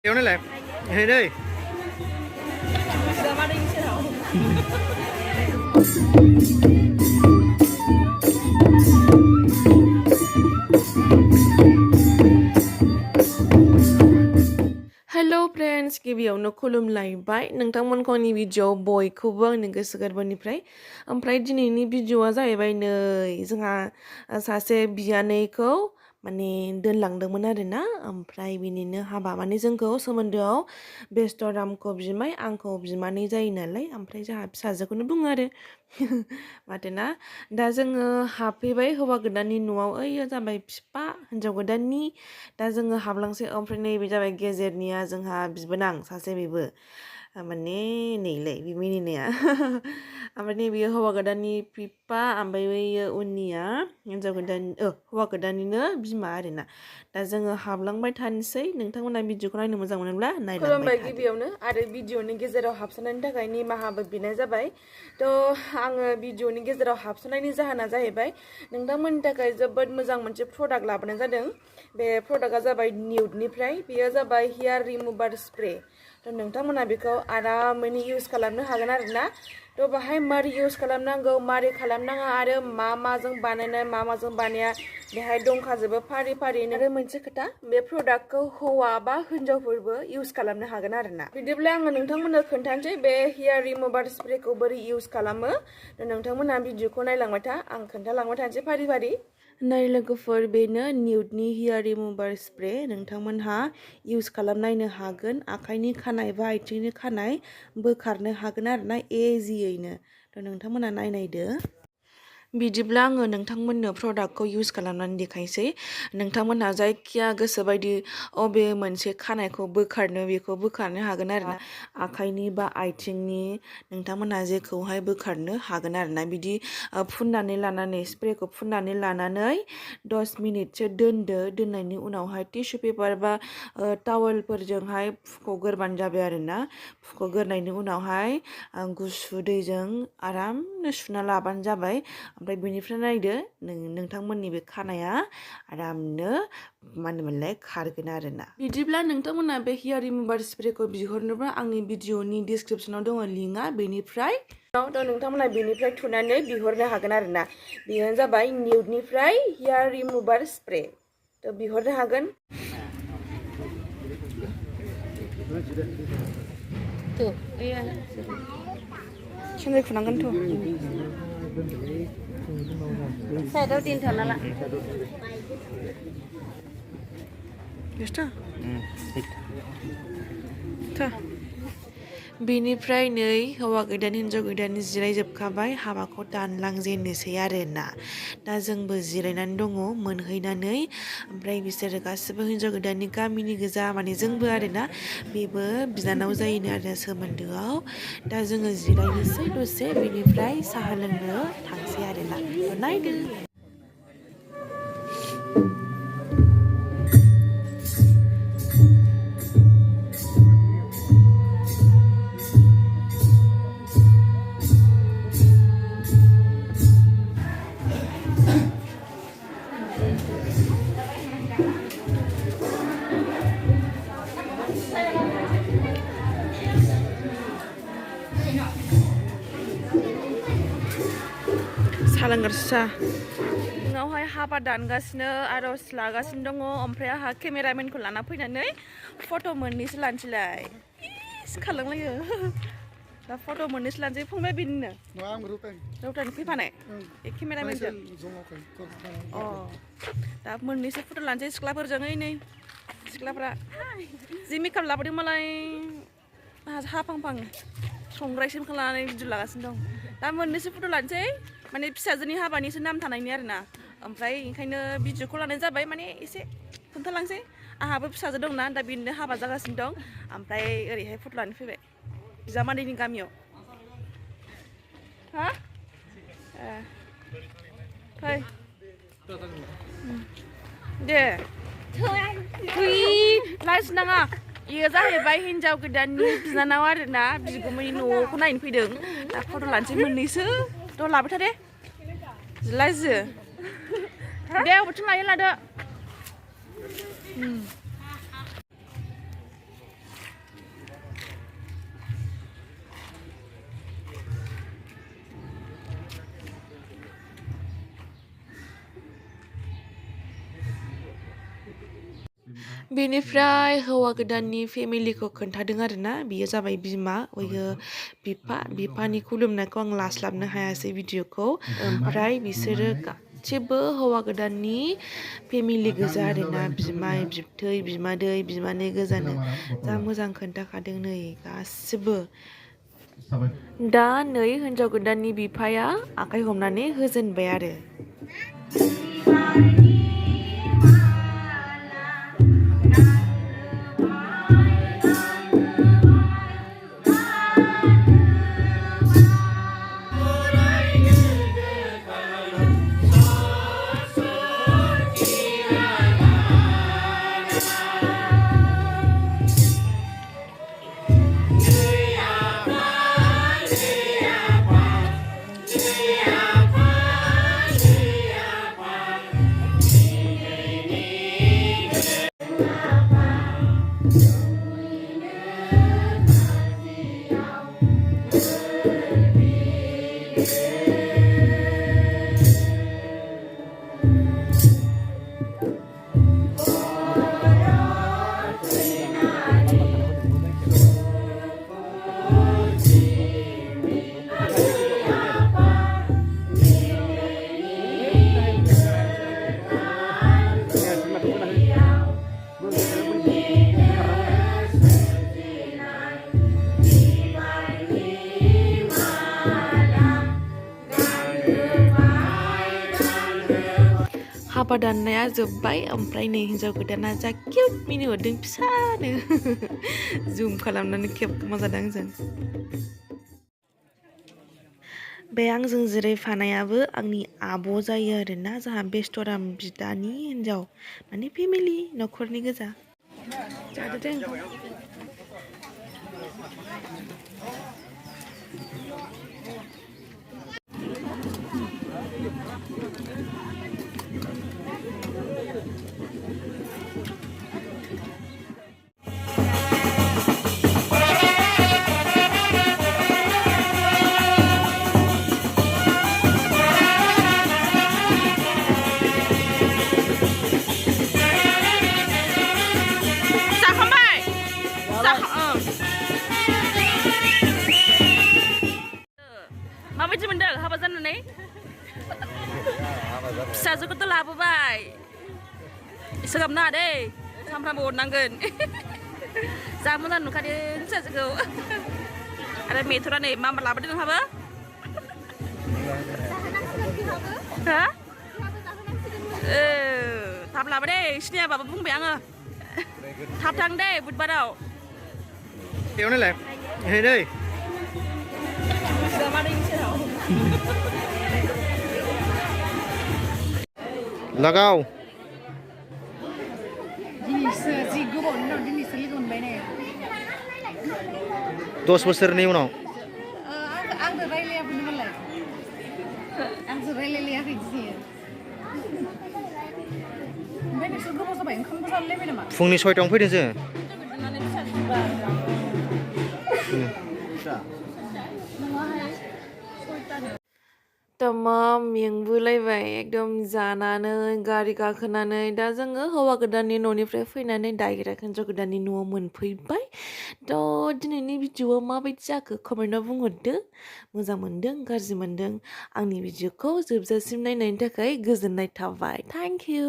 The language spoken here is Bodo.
Kéo nó lại. Thế đây. Hello friends, गिबियावनो खुलुमलायबाय नोंथांमोनखौ आंनि भिडिअ बयखौबो आंनि गोसो गोरबोनिफ्राय ओमफ्राय दिनैनि भिडिअआ जाहैबाय नै जोंहा सासे बियानैखौ माने दोनलांदोंमोन आरोना ओमफ्राय बिनिनो हाबा माने जोंखौ सोमोन्दोआव बेस्थ रामखौ बिमाय आंखौ बिमानै जायो नालाय ओमफ्राय जोंहा फिसाजोखौनो बुङो आरो माथोना दा जोङो हाबफैबाय हौवा गोदाननि न'आव ओइयो जाबाय फिफा हिन्जाव गोदाननि दा जोङो हाबलांसै ओमफ्राय नैबे जाबाय गेजेरनिया जोंहा बिबोनां सासे बेबो माने नैलाय बे मिनिनाया ओमफ्राय नैबेयो हौवा गोदाननि फिफा ओमफ्राय बैयो उननिया हिन्जाव गोदान हौवा गोदाननिनो बिमा आरोना दा जोङो हाबलांबाय थानोसै नोंथांमोना भिडिअखौ नायनो मोजां मोनोब्ला नायलांबाय थादो। गिबियावनो आरो भिडिअनि गेजेराव हाबसोनायनि थाखाय निमाहाबो बिनाय जाबाय थ' आङो भिडिअनि गेजेराव हाबसोनायनि जाहोना जाहैबाय नोंथांमोननि थाखाय जोबोद मोजां मोनसे प्रडाक्ट लाबोनाय जादों बे प्रडाक्टआ जाबाय निउडनिफ्राय बेयो जाबाय हेयार रिमुभार स्प्रे थ' नोंथांमोना बेखौ आरामैनो इउज खालामनो हागोन आरोना थ' बाहाय मारै इउज खालामनांगौ मारै खालामनाङा आरो मा माजों बानायनाय मा माजों बानाया बेहाय दंखाजोबो फारि फारिनो आरो मोनसे खोथा बे प्रडाक्टखौ हौवा बा हिन्जावफोरबो इउज खालामनो हागोन आरोना बिदिब्ला आङो नोंथांमोननो खोन्थानोसै बे हेयार रिमुभार स्प्रेखौ बोरै इउज खालामो नोंथांमोना भिडिअखौ नायलांबाय था आं खोन्थालांबाय थानोसै फारि फारि नै लोगोफोर बेनो निउडनि हेयार रिमुभार स्प्रे नोंथांमोनहा इउज खालामनायनो हागोन आखाइनि खानाय बा आथिंनि खानाय बोखारनो हागोन आरोना इजियैनो थ' नोंथांमोना नायनायदो बिदिब्ला आङो नोंथांमोननो प्रडाक्टखौ इउज खालामनानै देखायसै नोंथांमोनहा जायखिया गोसोबायदि अबे मोनसे खानायखौ बोखारनो बेखौ बोखारनो हागोन आरोना आखाइनि बा आथिंनि नोंथांमोनहा जेखौहाय बोखारनो हागोन आरोना बिदि फुननानै लानानै स्प्रेखौ फुननानै लानानै 10 मिनिटसो दोनदो दोननायनि उनावहाय टिसु पेपार बा टावेलफोरजोंहाय फुख'ग्रोबानो जाबाय आरोना फुख'ग्रोनायनि उनावहाय गुसु दैजों आरामनो सुना लाबानो जाबाय ओमफ्राय बेनिफ्राय नायदो नोंथांमोननि बे खानाया आरामनो मा होनोमोनलाय खारगोन आरोना बिदिब्ला नोंथांमोना बे हेयार रिमुभार स्प्रेखौ बिहरनोब्ला आंनि भिडिअनि डिसक्रिपसनाव दङ लिंकआ बेनिफ्राय नोंथांमोना बेनिफ्राय थुनानै बिहरनो हागोन आरोना बेयो जाबाय निउडनिफ्राय हेयार रिमुभार स्प्रे थ' बिहरनो हागोन सेन्देल खुनांगोनथ' साइडआव दोनथ'ना ला बेनिफ्राय नै हौवा गोदान हिन्जाव गोदान जिरायजोबखाबाय हाबाखौ दानलांजेननोसै आरोना दा जोंबो जिरायनानै दङ मोनहैनानै ओमफ्राय बिसोरो गासिबो हिन्जाव गोदाननि गामिनि गोजा माने जोंबो आरोना बेबो बिनानाव जायोनो आरो सोमोन्दोआव दा जोङो जिरायनोसै दसे बेनिफ्राय साहा लोंनो थांसै आरोना नायदो सालांगारसा उनावहाय हाबा दानगासिनो आर'ज लागासिनो दङ ओमफ्राय आंहा केमेरामेनखौ लाना फैनानै फट' मोननैसो लानोसैलाय इस खालामलायो दा फट' मोननैसो लानोसै फंबाय बेनिनो रौतानि फैफानाय बे केमेरामेनजों अ दा मोननैसो फट' लानोसै सिख्लाफोरजों ओइ नै सिख्लाफ्रा जि मेकआप लाबोदों मालाय हाफां फां संग्रायसिमखौ लानानै भिडिअ लागासिनो दं दा मोननैसो फट' लानोसै माने फिसाजोनि हाबानिसो नाम थानायनि आरोना ओमफ्राय ओंखायनो भिडिअखौ लानाय जाबाय माने एसे खोन्थालांसै आंहाबो फिसाजो दंना दा बेनिनो हाबा जागासिनो दं ओमफ्राय ओरैहाय फट' लानो फैबाय बिजामादैनि गामियाव हा फै दे लाजिनाङा इयो जाहैबाय हिन्जाव गोदाननि बिनानाव आरोना बिगुमैनि न'खौ नायनो फैदों दा फट' लानोसै मोननैसो थ' लाबोथा दे लाजियो दे अबेथिं लायो लादो बेनिफ्राय हौवा गोदाननि फेमिलिखौ खोन्थादों आरोना बियो जाबाय बिमा ओयो बिफानि खुलुमनायखौ आं लास्लाबनो हायासै भिडिअखौ ओमफ्राय बिसोरो गासिबो हौवा गोदाननि फेमिलि गोजा आरोना बिमाय बिबथै बिमादै बिमानै गोजानो जा मोजां खोन्थाखादों नै गासिबो दा नै हिन्जाव गोदाननि बिफाया आखाइ हमनानै होजेनबाय आरो हाबा दाननाया जोब्बाय ओमफ्राय नै हिन्जाव गोदाना जा किउट मिनिहरदों फिसानो जुम खालामनानै खेबखोमा जादों आंजों बे आंजों जिरायफानायाबो आंनि आब' जायो आरोना जोंहा बेस्तराम बिदानि हिन्जाव माने फेमिलि न'खरनि गोजा जादों माबायदि मोनदों हाबा जानानै फिसाजोखौथ' लाबोबाय सोगाबनाङा दै सामफ्रामबो हरनांगोन जा मोजां नुखादों फिसाजोखौ आरो मेथरा नै मा लाबोदों नोंहाबो हा थाब लाबो दे सिनायाबाबो बुंबाय आङो थाब थां दे बुधबाराव बेयावनोलाय नै लगाव 10 बोसोरनि उनाव आंनो रायलायाखैमोन नालाय आंसो रायलायलायाखै दिनै ओमफ्राय नोंसोर गोबाव जाबाय ओंखामबो जालायलायबाय नामा फुंनि 6टायावनो फैदों जों तमाम मेंबोलायबाय एकदम जानानै गारि गाखोनानै दा जोङो हौवा गोदाननि न'निफ्राय फैनानै डाइरेक्ट हिन्जाव गोदाननि न'आव मोनफैबाय थ' दिनैनि भिडिअआ माबायदि जाखो कमेन्टआव बुंहरदो मोजां मोनदों गाज्रि मोनदों आंनि भिडिअखौ जोबजासिम नायनायनि थाखाय गोजोननाय थाबाय थेंक इउ